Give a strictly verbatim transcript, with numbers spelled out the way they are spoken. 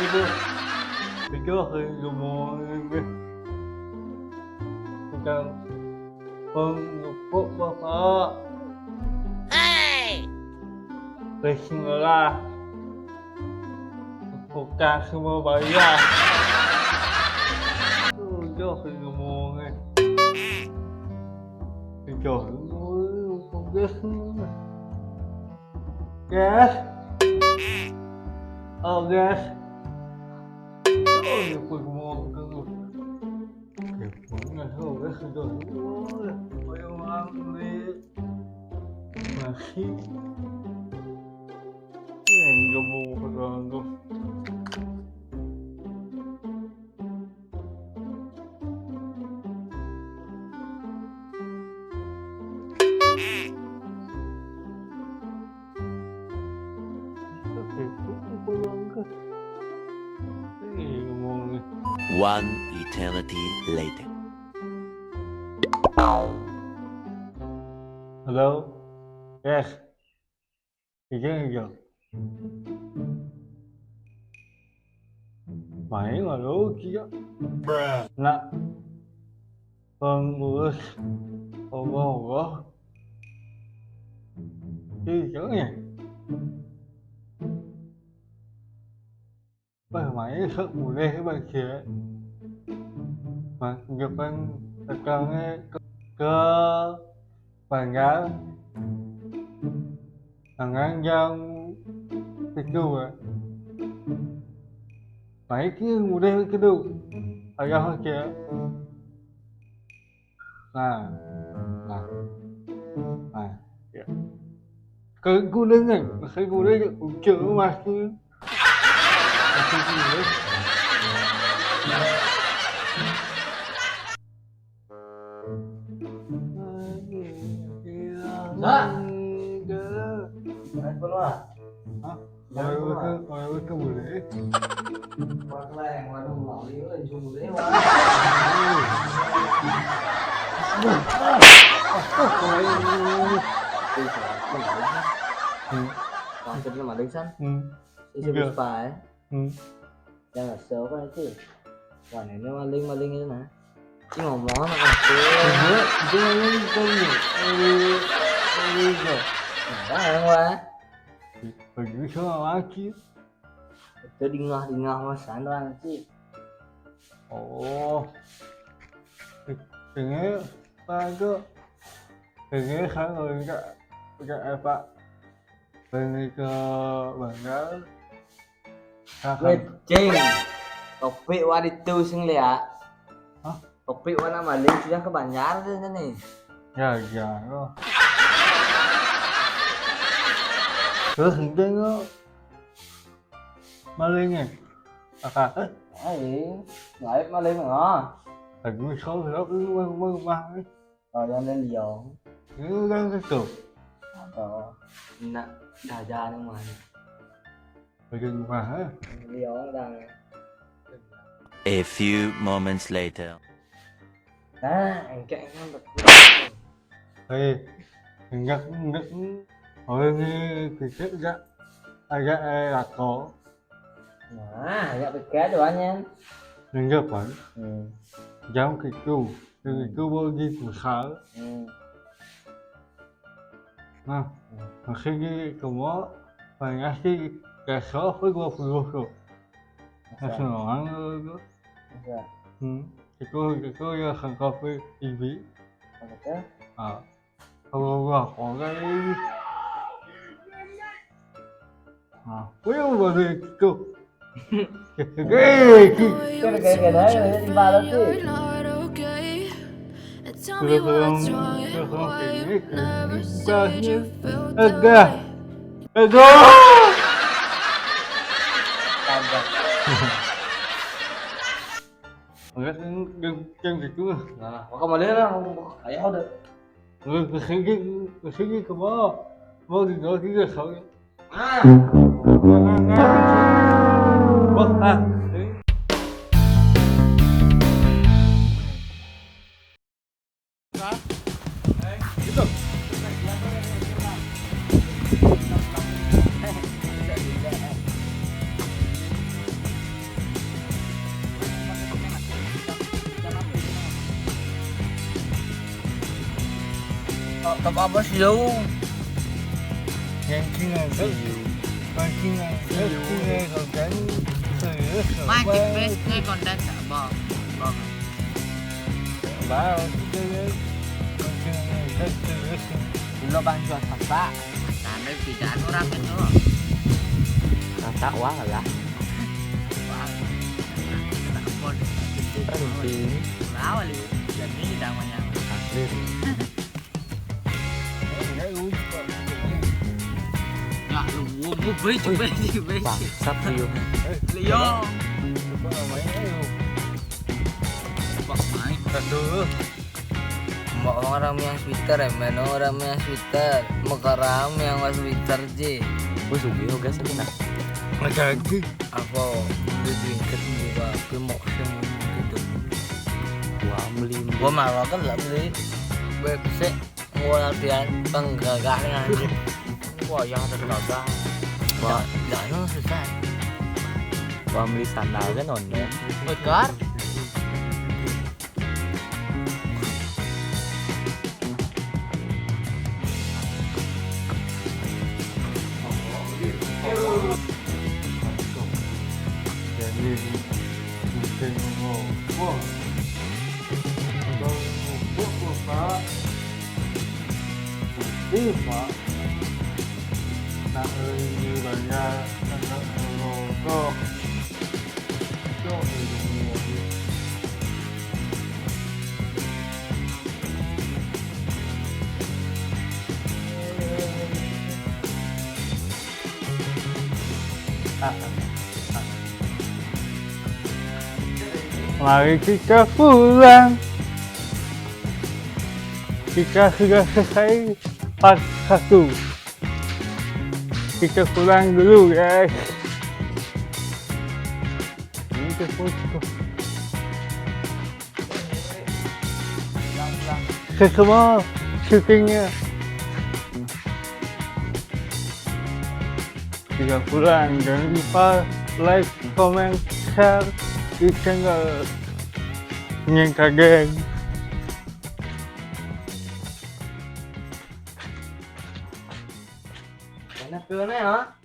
Itu, itu hari semua ini. Sedang pengepuk bapak. Hei! Bismillah. Bukan semua bayar. Itu hari semua ini. Itu hari semua ini. Yes. Oh, yes. Oh, ya, pues, mau ke lu. Oke, pokoknya, oh, yes, sudah. Oh, ya, ayo, ambil. Masih. Yang gak mau ke dalam tuh. One eternity later. Hello? Yes. Iya, iya. Main lalu kia. Nak pengurus Allah, Allah. Iya, iya. Wah, main sok boleh bagi. Mas, depan datangnya ke, ke Banggar. Tangan jam tujuh, eh. Main ke boleh ke tu. Ayah ke. Nah, nah, nah, ya. Kegulungan, kegulungan, ucap rumah tu. Kegulungan. Dah. Main bola. Hah? Kalau itu, kalau itu boleh. Wah, lain, waduh, mau dia, eh, jumlah dia, wah. Hmm. Maksudnya maling, San? Hmm. Isi Iya. Puspa, eh. Hmm. Yang nggak tahu kan itu. Wah, ini maling, maling itu, nah. Ini ngomong apa sih? Iya, itu maling itu. Maling, maling itu. Enggak, yang, wah. Bagi sama lagi. Itu dingah-dingah mas, Sandra nanti. Oh. Ini apa itu? Ini kan enggak, enggak apa. Ini ke Banggar. Weh, Cing. Topik wah itu sing lihat. Hah? Topik wah nak maling sudah ke Banjar tu ni. Ya, ya. Oh. Terus mungkin tu malingnya. Apa? Eh, maling, gaib maling ah. Aku kau tak rumah rumah. Oh, yang ada liang. Ini kan tu. Apa? Nak dah jalan rumah ni. Bagi rumah, eh? Liang dah. A few moments later. Nah, engkek kan betul. Hei, enggak, enggak. Orang ni kecil enggak. Agak, eh, lako. Nah, agak dekat tu, Anyan. Enggak, Pan. Hmm. Jam itu. Jam Hmm. itu baru pergi besar. Hmm. Nah, Hmm. masih di semua, panas di kasar pun dua puluh tu. Masa? Masih orang tu. Masa? Hmm. Itu, itu dia sangka pun T V. Apa tu? Ah. Kalau orang, orang ni. Ah, apa yang balik tu? Hei, tu. Kena, kena, kena, kena, kena, kena. Kalau orang, kalau orang ni, bukannya. Agak. Agak. Agak. Agak yang, yang, yang gitu lah. Nah, maka malah lah, ayah udah. Lu kesini, kesini ke bawah. Mau di bawah juga, soalnya. Ah. Wah, ah. Gitu. Top apa sih lu? Ranking aja. Ranking aja. Ranking aja. Serius. Main di base nya konten gak mau. Mau. Wow, serius. Ranking aja serius. Dulu kan jual kata. Sampai bidaan orang itu. Kata wah lah. Wah. Kita pun. Penting. Lawan lu. Jadi kita namanya. Asli. Ya lu mau mau baik baik baik. Bangsat Rio. Leo. Bak main. Aduh. Mau orang yang Twitter ya, men orang yang Twitter. Mau orang yang was Twitter ji. Gue sugi lo gas ini nah. Ada lagi. Apa? Di tingkat juga. Gue mau sih gitu. Gua beli. Gue malah kan lah beli. Gue sih mau latihan penggagalan anjir. Wah, yang ada gagang. Wah, Lah lu susah. Gua beli sandal kan online. Begar. Jadi mungkin mau. Wah. Kalau mau, Pak. Putih, Pak. Nak beli banyak, nak rokok. Cok, ini. Mari kita pulang. Kita sudah selesai part satu. Kita pulang dulu, guys. Ini ke foto. Ke semua syutingnya. Kita pulang, jangan lupa like, comment, share di channel Nyeng Kageng. Enak tuh, ya.